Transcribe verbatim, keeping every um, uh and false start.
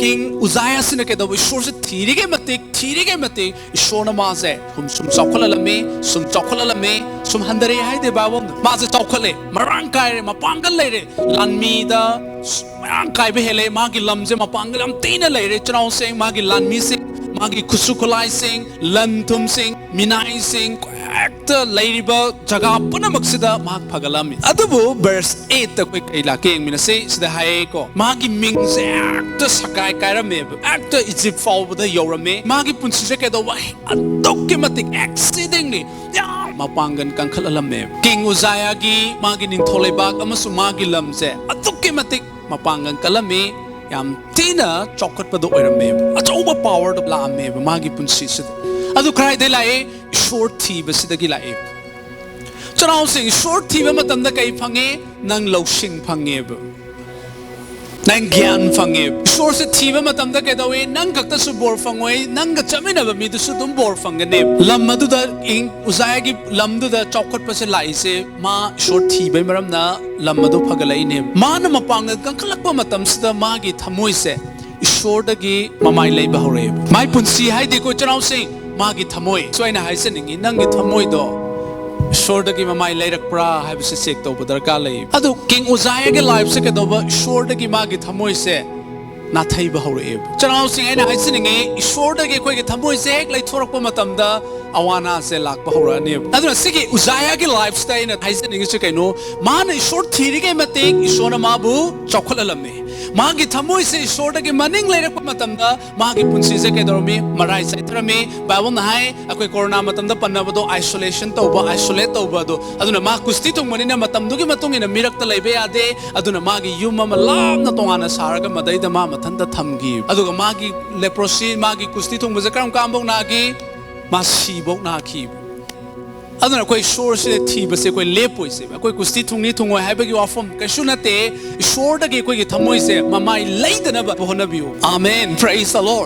King ꯎꯖꯥꯌꯥꯁꯤꯅ ꯀꯩꯗꯧꯕ? ꯏꯁꯣꯔꯁꯦ ꯊꯤꯔꯤꯉꯩ ꯃꯇꯤꯛ, ꯊꯤꯔꯤꯉꯩ ꯃꯇꯤꯛ ꯏꯁꯣꯔꯅ ꯃꯥꯁꯦ ꯁꯨꯝ, ꯁꯨꯝ ꯆꯥꯎꯈꯠꯍꯜꯂꯝꯃꯤ, ꯁꯨꯝ ꯆꯥꯎꯈꯠꯍꯜꯂꯝꯃꯤ, ꯁꯨꯝ ꯍꯟꯊꯔꯛꯑꯦ ꯍꯥꯏꯗꯦ ꯕꯥꯏꯕꯜꯅ꯫ ꯃꯥꯁꯦ ꯆꯥꯎꯈꯠꯂꯦ, ꯃꯔꯥꯡ ꯀꯥꯏꯔꯦ, ꯃꯄꯥꯡꯒꯜ ꯂꯩꯔꯦ, ꯂꯥꯟꯃꯤꯗ ꯃꯔꯥꯡ ꯀꯥꯏꯕ ꯍꯦꯜꯂꯦ, ꯃꯥꯒꯤ ꯂꯝꯁꯦ ꯃꯄꯥꯡꯒꯜ ꯌꯥꯝ ꯊꯤꯅ ꯂꯩꯔꯦ꯫ ꯏꯆꯤꯟ ꯏꯅꯥꯎꯁꯤꯡ, ꯃꯥꯒꯤ ꯂꯥꯟꯃꯤꯁꯤꯡ, ꯃꯥꯒꯤ ꯈꯨꯠꯁꯨ ꯈꯨꯠꯂꯥꯏꯁꯤꯡ, ꯂꯟ ꯊꯨꯝꯁꯤꯡ, ꯃꯤꯅꯥꯏꯁꯤꯡ, ꯍꯦꯛꯇ ꯂꯩꯔꯤꯕ ꯖꯒꯥ ꯄꯨꯝꯅꯃꯛꯁꯤꯗ ꯃꯍꯥꯛ ꯐꯒꯠꯂꯝꯃꯤ꯫ ꯑꯗꯨꯕꯨ verse eight ꯑꯩꯈꯣꯏ ꯀꯩ ꯂꯥꯛꯀꯦ ꯌꯦꯡꯃꯤꯟꯅꯁꯤ꯫ ꯁꯤꯗ ꯍꯥꯏꯌꯦꯀꯣ, ꯃꯥꯒꯤ ꯃꯤꯡꯁꯦ ꯍꯦꯛꯇ ꯁꯒꯥꯏ ꯀꯥꯏꯔꯝꯃꯦꯕ, ꯍꯦꯛꯇ ꯏꯖꯤꯞ ꯐꯥꯎꯕꯗ ꯌꯧꯔꯝꯃꯦ꯫ ꯃꯥꯒꯤ ꯄꯨꯟꯁꯤꯁꯦ ꯀꯩꯗꯧꯕ? ꯑꯗꯨꯛꯀꯤ ꯃꯇꯤꯛ, exceedingly, ꯌꯥꯝ ꯃꯄꯥꯡꯒꯜ ꯀꯟꯈꯠꯍꯜꯂꯝꯃꯦꯕ꯫ ꯀꯤꯡ ꯎꯖꯥꯌꯥꯒꯤ ꯃꯥꯒꯤ ꯅꯤꯡꯊꯧ ꯂꯩꯕꯥꯛ ꯑꯃꯁꯨꯡ ꯃꯥꯒꯤ ꯂꯝꯁꯦ ꯑꯗꯨꯛꯀꯤ ꯃꯇꯤꯛ ꯃꯄꯥꯡꯒꯜ ꯀꯜꯂꯝꯃꯤ, ꯌꯥꯝ ꯊꯤꯅ ꯆꯥꯎꯈꯠꯄꯗꯣ ꯑꯣꯏꯔꯝꯃꯦꯕ, ꯑꯆꯧꯕ powerꯗꯣ ꯂꯥꯛꯑꯝꯃꯦꯕ ꯃꯥꯒꯤ ꯄꯨꯟꯁꯤꯁꯤꯗ꯫ ꯑꯗꯨ ꯀꯗꯥꯏꯗꯩ ꯂꯥꯛꯏ? ꯏꯁꯣꯔ ꯊꯤꯕꯁꯤꯗꯒꯤ ꯂꯥꯛꯏ꯫ ꯏꯆꯤꯟ ꯏꯅꯥꯎꯁꯤꯡ, ꯏꯁꯣꯔ ꯊꯤꯕ ꯃꯇꯝꯗ ꯀꯩ ꯐꯪꯉꯦ? ꯅꯪ ꯂꯧꯁꯤꯡ ꯐꯪꯉꯦꯕ, ꯅꯪ ꯒ꯭ꯌꯥꯟ ꯐꯪꯉꯦꯕ꯫ ꯏꯁꯣꯔꯁꯦ ꯊꯤꯕ ꯃꯇꯝꯗ ꯀꯩꯗꯧꯏ? ꯅꯪ ꯈꯛꯇꯁꯨ ꯕꯣꯔ ꯐꯪꯉꯣꯏ, ꯅꯪꯒ ꯆꯠꯃꯤꯟꯅꯕ ꯃꯤꯗꯨꯁꯨ ꯑꯗꯨꯝ ꯕꯣꯔ ꯐꯪꯒꯅꯦꯕ꯫ ꯂꯝ ꯑꯗꯨꯗ, ꯀꯤꯡ ꯎꯖꯥꯌꯥꯒꯤ ꯂꯝꯗꯨꯗ ꯆꯥꯎꯈꯠꯄꯁꯦ ꯂꯥꯛꯏꯁꯦ ꯃꯥ ꯏꯁꯣꯔ ꯊꯤꯕꯩ ꯃꯔꯝꯅ ꯂꯝ ꯑꯗꯨ ꯐꯒꯠꯂꯛꯏꯅꯦꯕ꯫ ꯃꯥꯅ ꯃꯄꯥꯡꯒꯜ ꯀꯟꯈꯠꯂꯛꯄ ꯃꯇꯝꯁꯤꯗ ꯃꯥꯒꯤ ꯊꯃꯣꯏꯁꯦ ꯏꯁꯣꯔꯗꯒꯤ ꯃꯃꯥꯏ ꯂꯩꯕ ꯍꯧꯔꯛꯑꯦꯕ꯫ ꯃꯥꯏ ꯄꯨꯟꯁꯤ ꯍꯥꯏꯗꯤꯀꯣ, ꯏꯆꯤꯟ ꯏꯅꯥꯎꯁꯤꯡ, ꯃꯥꯒꯤ ꯊꯃꯣꯏ꯫ ꯁꯣ ꯑꯩꯅ ꯍꯥꯏꯖꯅꯤꯡꯉꯤ, ꯅꯪꯒꯤ ꯊꯃꯣꯏꯗꯣ ꯏꯁꯣꯔꯗꯒꯤ ꯃꯃꯥꯏ ꯂꯩꯔꯛꯄ꯭ꯔꯥ ꯍꯥꯏꯕꯁꯦ check ꯇꯧꯕ ꯗꯔꯀꯥꯔ ꯂꯩ꯫ ꯑꯗꯨ ꯀꯤꯡ ꯎꯖꯥꯌꯥꯒꯤ lifeꯁꯦ ꯀꯩꯗꯧꯕ? ꯏꯁꯣꯔꯗꯒꯤ ꯃꯥꯒꯤ ꯊꯃꯣꯏꯁꯦ ꯅꯥꯊꯩꯕ ꯍꯧꯔꯛꯑꯦꯕ꯫ ꯏꯆꯤꯟ ꯏꯅꯥꯎꯁꯤꯡ, ꯑꯩꯅ ꯍꯥꯏꯖꯅꯤꯡꯉꯤ, ꯏꯁꯣꯔꯗꯒꯤ ꯑꯩꯈꯣꯏꯒꯤ ꯊꯃꯣꯏꯁꯦ ꯍꯦꯛ ꯂꯩꯊꯣꯔꯛꯄ ꯃꯇꯝꯗ ꯑꯋꯥ ꯑꯅꯥꯁꯦ ꯂꯥꯛꯄ ꯍꯧꯔꯛꯑꯅꯦꯕ꯫ ꯑꯗꯨꯅ ꯁꯤꯒꯤ ꯎꯖꯥꯌꯥꯒꯤ lifeꯁꯤꯗ ꯑꯩꯅ ꯍꯥꯏꯖꯅꯤꯡꯉꯤꯁꯦ ꯀꯩꯅꯣ? ꯃꯥꯅ ꯏꯁꯣꯔ ꯊꯤꯔꯤꯉꯩ ꯃꯇꯤꯛ ꯏꯁꯣꯔꯅ ꯃꯥꯕꯨ ꯆꯥꯎꯈꯠꯍꯜꯂꯝꯃꯤ꯫ ꯃꯥꯒꯤ ꯊꯃꯣꯏꯁꯦ ꯏꯁꯣꯔꯗꯒꯤ ꯃꯅꯤꯡ ꯂꯩꯔꯛꯄ ꯃꯇꯝꯗ ꯃꯥꯒꯤ ꯄꯨꯟꯁꯤꯁꯦ ꯀꯩꯗꯧꯔꯝꯃꯤ? ꯃꯔꯥꯏ ꯆꯥꯏꯊꯔꯝꯃꯤ꯫ ꯕꯥꯏꯕꯜꯅ ꯍꯥꯏ, ꯑꯩꯈꯣꯏ ꯀꯣꯔꯣꯅꯥ ꯃꯇꯝꯗ ꯄꯟꯅꯕꯗꯣ, isolation ꯇꯧꯕ, isolate ꯇꯧꯕ ꯑꯗꯣ꯫ ꯑꯗꯨꯅ ꯃꯥ ꯀꯨꯁꯇꯤ ꯊꯨꯡꯕꯅꯤꯅ ꯃꯇꯝꯗꯨꯒꯤ ꯃꯇꯨꯡ ꯏꯟꯅ ꯃꯤꯔꯛꯇ ꯂꯩꯕ ꯌꯥꯗꯦ꯫ ꯑꯗꯨꯅ ꯃꯥꯒꯤ ꯌꯨꯝ ꯑꯃ ꯂꯥꯞꯅ ꯇꯣꯉꯥꯟꯅ ꯁꯥꯔꯒ ꯃꯗꯩꯗ ꯃꯥ ꯃꯊꯟꯇ ꯊꯝꯈꯤ꯫ ꯑꯗꯨꯒ ꯃꯥꯒꯤ leprosy, ꯃꯥꯒꯤ ꯀꯨꯁꯇꯤ ꯊꯨꯡꯕꯁꯦ ꯀꯔꯝ ꯀꯥꯟꯐꯧ ꯅꯥꯈꯤ? ꯃꯥ ꯁꯤꯐꯧ ꯅꯥꯈꯤꯕ꯫ ꯑꯗꯨꯅ ꯑꯩꯈꯣꯏ ꯏꯁꯣꯔꯁꯦ ꯊꯤꯕꯁꯦ ꯑꯩꯈꯣꯏ ꯂꯦꯞꯄꯣꯏꯁꯦꯕ꯫ ꯑꯩꯈꯣꯏ ꯀꯨꯁꯇꯤ ꯊꯨꯡꯅꯤ ꯊꯨꯡꯉꯣꯏ ꯍꯥꯏꯕꯒꯤ ꯋꯥꯐꯝ ꯀꯩꯁꯨ ꯅꯠꯇꯦ꯫ ꯏꯁꯣꯔꯗꯒꯤ ꯑꯩꯈꯣꯏꯒꯤ ꯊꯃꯣꯏꯁꯦ ꯃꯃꯥꯏ ꯂꯩꯗꯅꯕ ꯍꯣꯠꯅꯕꯤꯌꯨ꯫ Amen. Praise the Lord.